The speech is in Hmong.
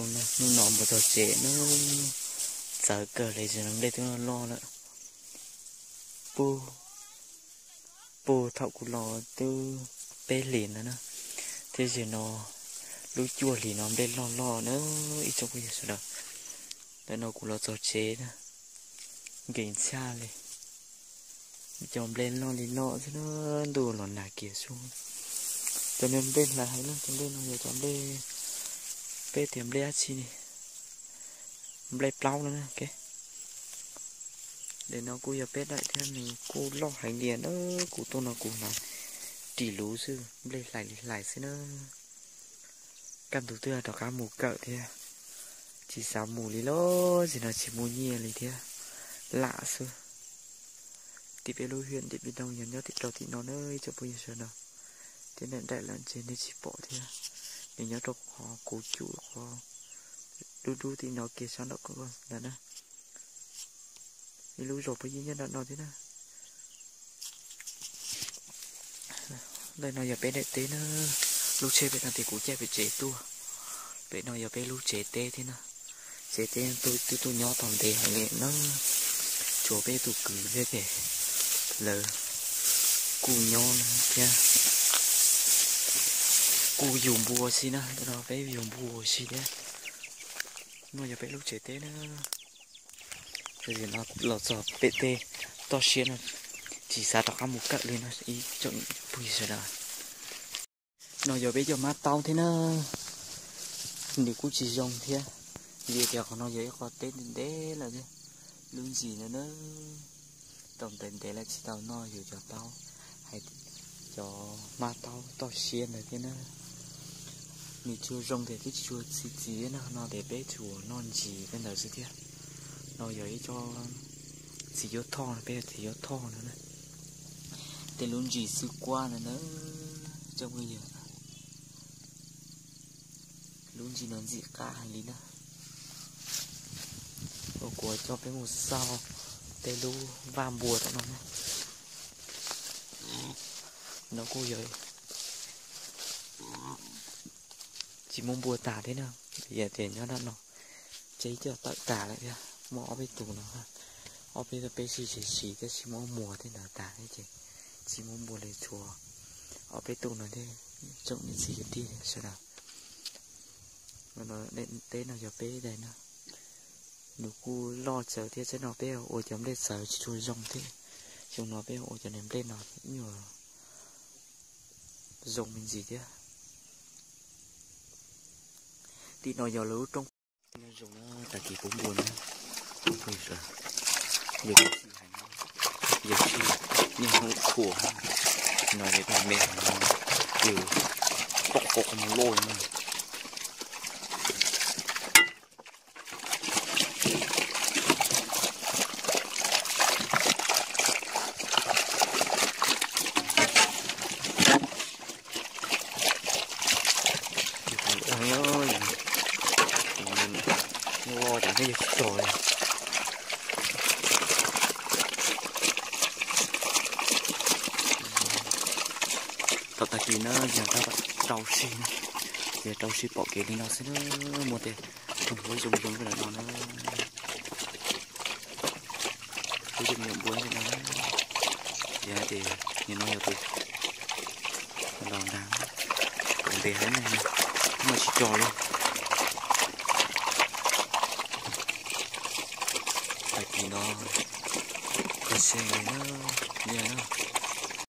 Hnub no mus txog tsev na, txawv kawg li, zaum no nplej twb loj loj lawm. Puag, puag thaum kuv los twb peb hlis ntawd na, thiab zaum no lub cuaj hlis no nplej loj loj na, ib tsoom phooj ywg sawv daws. Ntawm no kuv los txog tsev na, nkees tshaj li. Cov nplej loj li loj xwb na, ntuj los nag kiag xwb. Cov niag nplej hlais heev na, cov nplej no yog cov nplej, peb tias nplej dab tsi ne, nplej plaub no na. Daim no kuj yog peb daim thiab, nws kuj loj heev li na. Kuv tuaj no kuv hnav ris luv xwb, nplej hlais li hlais xwb na. Kaj ntug twb rov qab mus kawm thiab, tsis xav mus li lawm, zaum no tsis muaj nyiaj li thiab, lam xwb. Tim peb lub hiam Ntiam Pib Doog yog nyob tim rau tim no na, ib tsoom phooj ywg sawv daws. Tej neeg daim lawm ntshe nej tsis pom thiab, nws nyob rau qhov kuv cum qhov dub dub tim no kiag sab nraum ntawd na. Ib lub zos phooj ywg nyob nram no thiab na. Ntawm no yog peb daim teb na, lub tsheb pem no ces kuv caij pem tsev tuaj. Pem no yog peb lub tsev teb thiab na. Tsev teb twb tuaj nyob tau ntev heev li na, tshuav peb tus kwv thiab ces lawv kuj nyob thiab, kuj yug npua si na, ntawm no peb yug npua si thiab. No yog peb lub tsev teb na. Zaum no los txog pem tej toj siab no, tsis xav rov qab mus kawm li no ib tsoom phooj ywg sawv daws. No yog peb cov mab taub thiab na, nws kuj tsis zoo thiab, vim tias qhov no yog ib qho teb ntev ntev lawm thiab. Lub ntsis no na, tau ntev ntev lawm tsis tau noj yus cov taub, hais cov mab taub toj siab ntawd thiab na. Nws tsuas zoo tias twb tsis tshua txi txiv no, no ces peb tsuas noj ntsis tej ntawd xwb thiab. No yog ib co txiv cuab thoj no, peb yog txiv cuab thoj no na. Tej lub ntsis xwb kuaj no na, tsoom phooj ywg. Lub ntsis no ntxim qab heev li na. Ua kuv coj peb mus xauj tej lub vaj npua tom no na. No kuj yog tsis muaj npua tas thiab na, yog tias nyob nram no ces coj tawm tas lawm thiab. Muaj ob peb tus no, ob peb tug peb sib siv siv thiab, tsis muaj muag tej ntawd tas thiab ces tsis muaj npua li, tshuav ob peb tus no thiab. Tsoom niam txiv kwv tij sawv daws, teb no yog peb daim na, nws kuj loj txawv thiab, txawm no peb ua cov nplej txawv tsis tshua zoo thiab. Xyoo no peb ua cov niag nplej no ib nyuag zoo me ntsis thiab. Tim no yog lawv lub roob no zoo na, tag kis pub npua na, yog txhij heev, yog txhij niaj hnub khuam no, yog tag me no, yog pom qhov qhov mus loj na. Loj cas thiab yog tsis txog li. Thaum tag kis na yog rau si na, yog rau si pom kev li no xwb na, muaj tej huab zoo zoo li no na. Kuv yeej yuav npua li no, yog hais tias nim no yog tus los nrad, ntev heev, muaj tsis tso li. Tag kis no, koj se li na, nyiaj na.